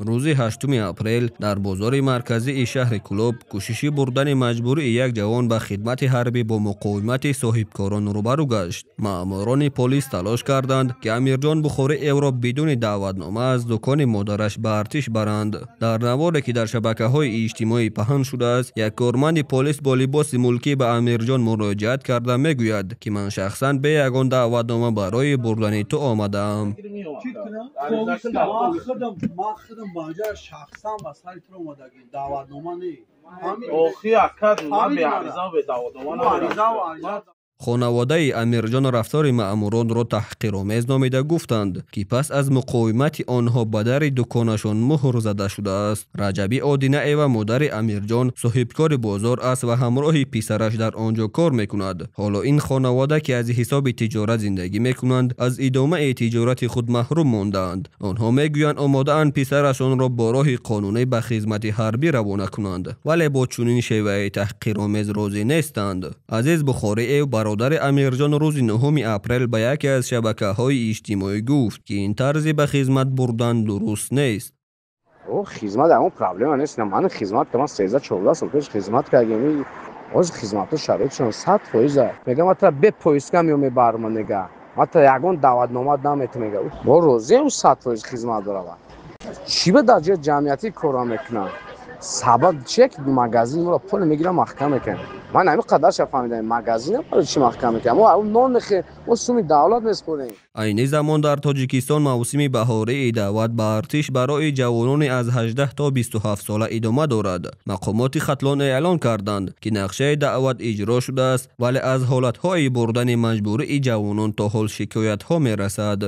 Рӯзи 8 апрел дар бозори марказии шаҳри Кӯлоб кӯшиши бурдани маҷбурии як ҷавон ба хидмати ҳарбӣ бо муқовимати соҳибкорон рӯбарӯ гашт. Маъмурони полис талош карданд, ки Амирҷон Бухориевро бидуни даъватнома аз дукони модараш ба артиш баранд. Дар наворе, ки дар шабакаҳои иҷтимоӣ паҳн шудааст, як корманди полис бо либоси мулкӣ ба Амирҷон муроҷиат карда мегӯяд, ки ман шахсан бе ягон даъватнома барои бурдани ту омадаам. Ман баҷа шахсан ба сари туро омадагим, даъватнома не. Охи ака, ман беариза бе даъватнома намедиҳам. Хонаводаи Амирҷон рафтори маъмуронро таҳқиромез номида гуфтанд, ки пас аз муқовимати онҳо ба дари дуконашон муҳр зада шудааст. Раҷабӣ Одинаева, модари Амирҷон, соҳибкори бозор аст ва ҳамроҳи писараш дар он ҷо кор мекунад. Ҳоло ин хонавода, ки аз ҳисоби тиҷорат зиндагӣ мекунанд, аз идомаи тиҷорати худ маҳрум мондаанд. Онҳо мегӯянд, омодаанд писарашонро бо роҳи қонунӣ ба хизмати ҳарбӣ равона кунанд, вале бо чунин шеваи таҳқиромез розӣ нестанд. Азиз Бухориев, бародари Амирҷон, рӯзи 9 апрел ба яке аз шабакаҳои иҷтимоӣ гуфт, ки ин тарзи ба хизмат бурдан дуруст нест. Хизмат ягон проблема нест. Ман хизмат кардам, 13-14 сол пеш хизмат кардем. Ҳозир хизматҳо шароитшон 100%. Мегам, ҳатто бе поиска меом, мебарма, мега. Ҳатто ягон даъватнома наметам, мега. Мо розием 100% хизмат барава. Чӣ ба дар ҷои ҷамъиятӣ кора мекунанд? Сабаб чие, ки магазин моро пул мегирам, маҳкам мекунам? Ман ҳамин қадарша фаҳмидам, магазина барои чӣ маҳкам мекунам? Мо нон мехӯрем, мо суми давлат меспорем. Айни замон дар Тоҷикистон мавсими баҳории даъват ба артиш барои ҷавонони аз 18 то 27 сола идома дорад. Мақомоти Хатлон эълон карданд, ки нақшаи даъват иҷро шудааст, вале аз ҳолатҳои бурдани маҷбурии ҷавонон то ҳол шикоятҳо мерасад.